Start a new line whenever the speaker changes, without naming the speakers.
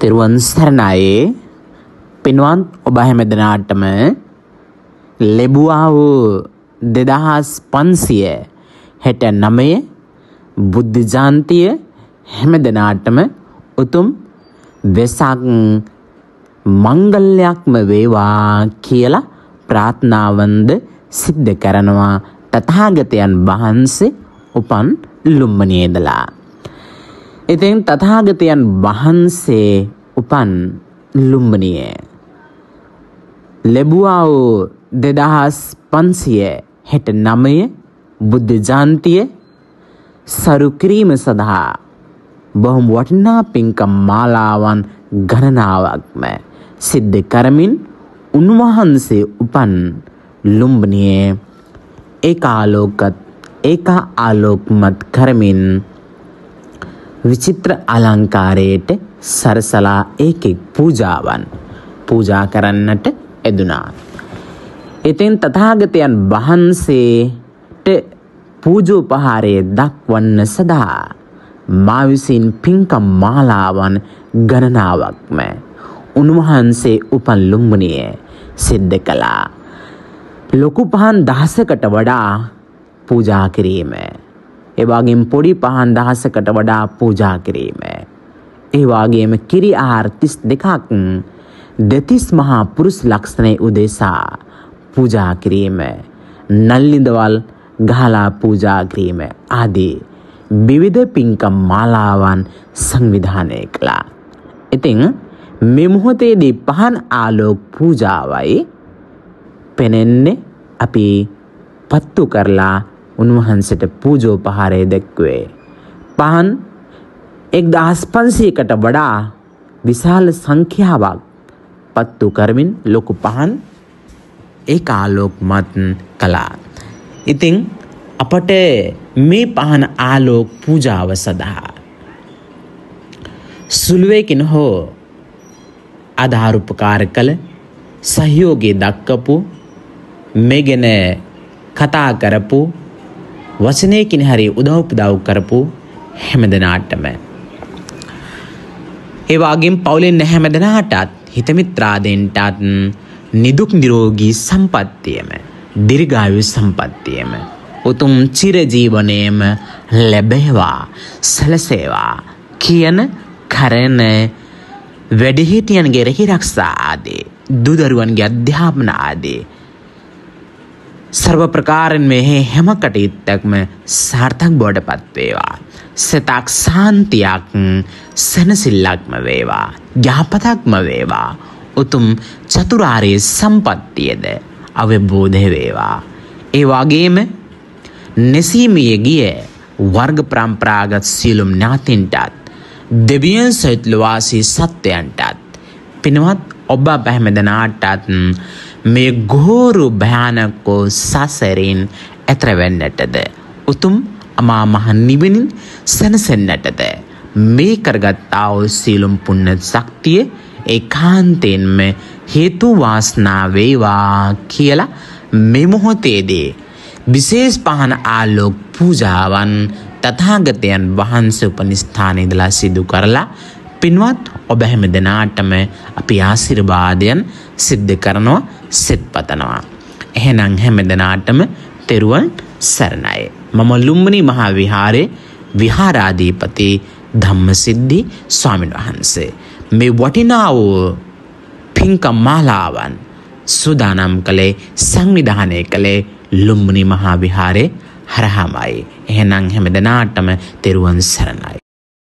තෙරුවන් සරණයි. පින්වත් ඔබ හැම දෙනාටම ලැබුවා වූ 2569 බුද්ධ ජයන්තිය හැම දෙනාටම උතුම් වෙසක් මංගල්‍යයක්ම වේවා කියලා ප්‍රාර්ථනාවන්ද සිද්ධ කරනවා තථාගතයන් වහන්සේ උපන් ලුම්බිනියේ ඉඳලා. ඉතින් තථාගතයන් වහන්සේ උපන් ලුම්බිනියේ ලැබුවා වූ 2569 බුද්ධ ජයන්තිය සරු කිරීම සඳහා බොහොම වටිනා පින්කම් මාලාවන් ගණනාවක්ම සිද්ධ කරමින් උන්වහන්සේ උපන් ලුම්බිනියේ ඒකා ආලෝකමත් කරමින් විචිත්‍ර අලංකාරයට සරසලා ඒකෙක් පූජාවන් පූජා කරන්නට එදුනා. ඉතින් තථාගතයන් වහන්සේට පූජෝපහාරය දක්වන්න සදා මා විසින් පින්කම් මාලාවන් ගණනාවක්ම උන්වහන්සේ උපන් ලුම්බිනියේ සිද්ධ කළා. ලොකු පහන් දහසකට වඩා පූජා කිරීම, ඒ වගේම පොඩි පහන් දහසකට වඩා පූජා කිරීම, ඒ වගේම කිරි ආහාර 32ක් දෙතිස් මහා පුරුෂ ලක්ෂණයේ උදෙසා පූජා කිරීම, නල්ලිඳවල් ගහලා පූජා කිරීම ආදී විවිධ පින්කම් මාලාවන් සංවිධානය කළා. ඉතින් මේ මොහොතේදී පහන් ආලෝක පූජාවයි පෙනෙන්නේ. අපි පත්තු කරලා උන්වහන්සේට පූජෝපහාරය දැක්වේ. පහන් 1500කට වඩා විශාල සංඛ්‍යාවක් පත්තු කරමින් ලොකු පහන් ඒක ආලෝකමත් කළා. ඉතින් අපට මේ පහන් ආලෝක පූජාව සඳහා සුළුවේකින් හෝ ආධාර උපකාර කළ, සහයෝගය දක්වපු, මේ ගැන කතා කරපු, වචනයකින් හරි උදව් උපදව් කරපු හැම දෙනාටම, ඒ වගේම පවුලෙන් හැම දෙනාටත්, හිතමිත්‍රාදීන්ටත් නිදුක් නිරෝගී සම්පන්නියම, දීර්ඝායු සම්පන්නියම, උතුම් චිරජීවනයේම ලැබේවා, සැලසේවා කියන කරන වැඩිහිටියන්ගේ රැකී ආදී, දූ දරුවන්ගේ අධ්‍යාපන ආදී සර්ව ප්‍රකාරයෙන් මේ හැම කටයුත්තක්ම සාර්ථක බවට පත් වේවා. සිතක් සාන්තියක් සැනසෙල්ලක්ම වේවා, යහපතක්ම වේවා, උතුම් චතුරාර්ය සම්පත්තියද අවබෝධ වේවා. ඒ වගේම නැසීමිය ගිය වර්ග පරම්පරාගත සියලුම ඥාතීන්ටත්, දෙවියන් සහිත වාසී සත්වයන්ටත්, පින්වත් ඔබ අප හැම දෙනාටත් මේ ගෝරු භයානක සසරින් එතර වෙන්නටද, උතුම් අමා මහ නිවනින් සැනසෙන්නටද මේ කරගත්තා වූ සියලුම පුණ්‍ය ශක්තිය ඒකාන්තයෙන්ම හේතු වාසනා වේවා කියලා මේ මොහොතේදී විශේෂ පහන ආලෝක පූජාවන් තථාගතයන් වහන්සේ උපන් ස්ථානයේ ඉඳලා සිදු කරලා පින්වත් ඔබ හැම දෙනාටම අපි ආශිර්වාදයන් සිද්ධ කරනවා, සෙත් පතනවා. එහෙනම් හැම දෙනාටම තෙරුවන් සරණයි. මම ලුම්බිනි මහා විහාරයේ විහාරාධිපති ධම්මසිද්ධි ස්වාමීන් වහන්සේ. මේ වටිනා වූ පින්කම් මාලාවන් සූදානම් කළේ, සංවිධානය කළේ ලුම්බිනි මහා විහාරයේ හරහාමයි. එහෙනම් හැම දෙනාටම තෙරුවන් සරණයි.